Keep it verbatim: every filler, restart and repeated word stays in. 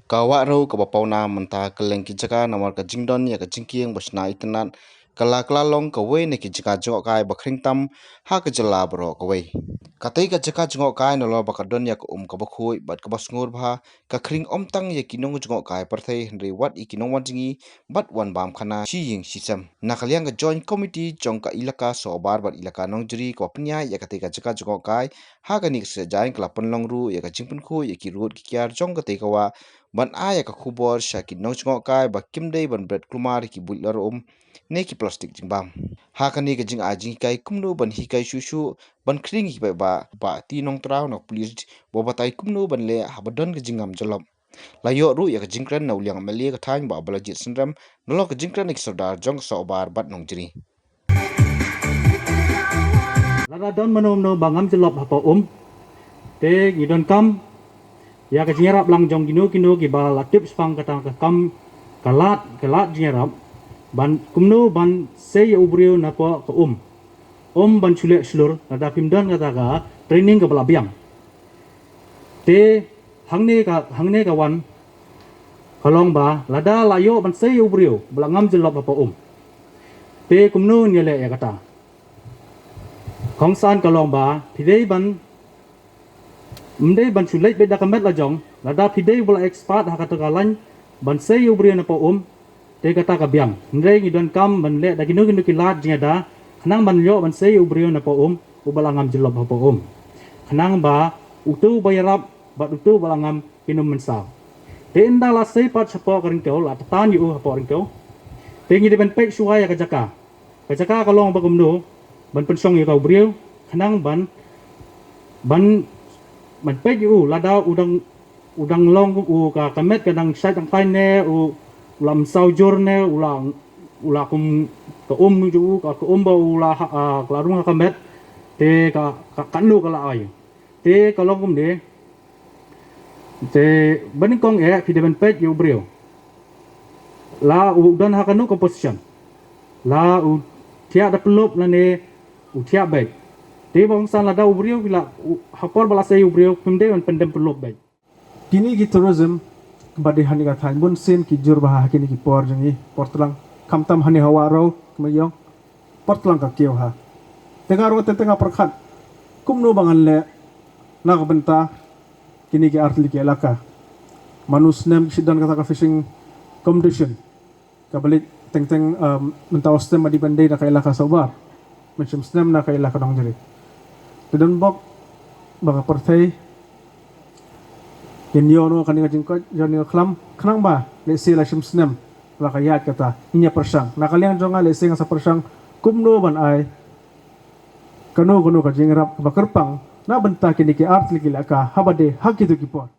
Ka Wahrew kaba pawnam mynta kylleng ki jaka namar ka jingdon ïa ka jingkieng ba shna itynnad ka la kylla long kawei na ki jaka jngohkai ba khring tam ha ka jylla baroh kawei. Katei ka jaka jngohkai nalor ba ka don ïa ka um kaba khuid bad kaba sngur bha, ka khring ym tang ïa ki nongjngohkai pyrthei hynrei wat ïa ki nongwan jngi bad wan bam khana shi ïing shi sem. Na ka liang ka Joint Committee jong ka Elaka Sohbar bad Elaka Nongjri kaba pynïaid ïa katei ka jaka jngohkai, ha kane ka sngi jaiñ ka la pynlong ruh ïa ka jingpynkhuid ïa ki rud ki kiar jong katei ka wah ban ai ïa ka khubor sha ki nongjngohkai ba kim dei ban bret kulmar ïa ki buit lor um ne ki plastik jingbam. Ha kane ka jingai jinghikai kumno ban hikai shuh shuh ban khring ïa ki paidbah, Bah T. Nongtraw na ka pulit u batai kumno ban leh haba don ka jingngam jyllop. La ïoh ruh ïa ka jingkren na u liang M L A ka thaiñ Bah Balajied Synrem nalor ka jingkren na ki sordar jong ka Sohbar bad Nongjri. Lada don mano mano ba ngam jyllop hapoh um, te ngi donkam ïa ka jingïarap lang jong kino kino kiba la tip shaphang kata ka kam, ka lad, ka lad jingïarap ban kumno ban sei ïa u briew napoh ka um. Ym ban shu leh shlur, lada phim don kata ka training kaba la biang. Te hangne ka, hangne ka wan ka long ba lada la ïoh ban sei ïa u briew ba la ngam jyllop hapoh um, te kumno ngin ïaleh ïa kata? Kongsan ka long ba phi dei ban, ym dei ban shu leit beit da ka met la jong. Lada phi dei ba la expert ha kata ka lain ban sei ïa u briew napoh um, te kata ka biang. Hynrei ngi donkam ban leh da kino kino ki lad jingïada khnang ban ïoh ban sei ïa u briew napoh um uba la ngam jyllop hapoh um, khnang ba uto uba ïarap bad uto uba la ngam kin ym mynsaw. Te ynda la sei pat shapoh ka ryngkew, la tatan ïa u hapoh ryngkew, te ngi dei ban peit shuwa ïa ka jaka. Ka jaka ka long ba kumno ban pynshong ïa ka u briew khnang ban, ban, ban peit ïa u lada u dang, u dang long u ka, ka met ka dang shait dang khlaiñ ne u la mynsaw jur ne u la, u la kum ka um jong u ka, ka um ba u la ha, ah, ka la rung ha ka met, te ka, ka, katno ka la ai. Te ka long kumne. Te ba nyngkong eh phi dei ban peit ïa u briew la u don ha kano ka position, la u thiah da pynlup lane u thiah beit. Te ba kongsan lada u briew phi la, u, ha por ba la sei ïa u briew phim dei ban pyndem pynlup beit. Kine ki tourism ba dei ha kane ka thaiñ bunsien ki jur bha ha kine ki por jong ngi, por tlang, khamtam hangne ha Wahrew, kmie ïong, por tlang ka kiew ha. Te nga ruh te, te nga pyrkhat kumno ba ngan leh na ka bynta kine ki artylli ki elaka. Man u snem ki shu don kata ka fishing competition kaba leit teng teng, um, mynta u snem ma dei ban dei na ka elaka Sohbar, mynshem snem na ka elaka Nongjri. Te don bok ba ka pyrthei kin ïoh noh kane ka jingkoit, ïoh noh khlam, khnang ba lehse la shim snem la ka ïaid kata, ngin ïa pyrshang. Na ka liang jong nga lehse nga sa pyrshang kumno ban ai kano kano ka jingïarap ba kyrpang na bynta kine ki artylli ki elaka haba dei ha kito ki por.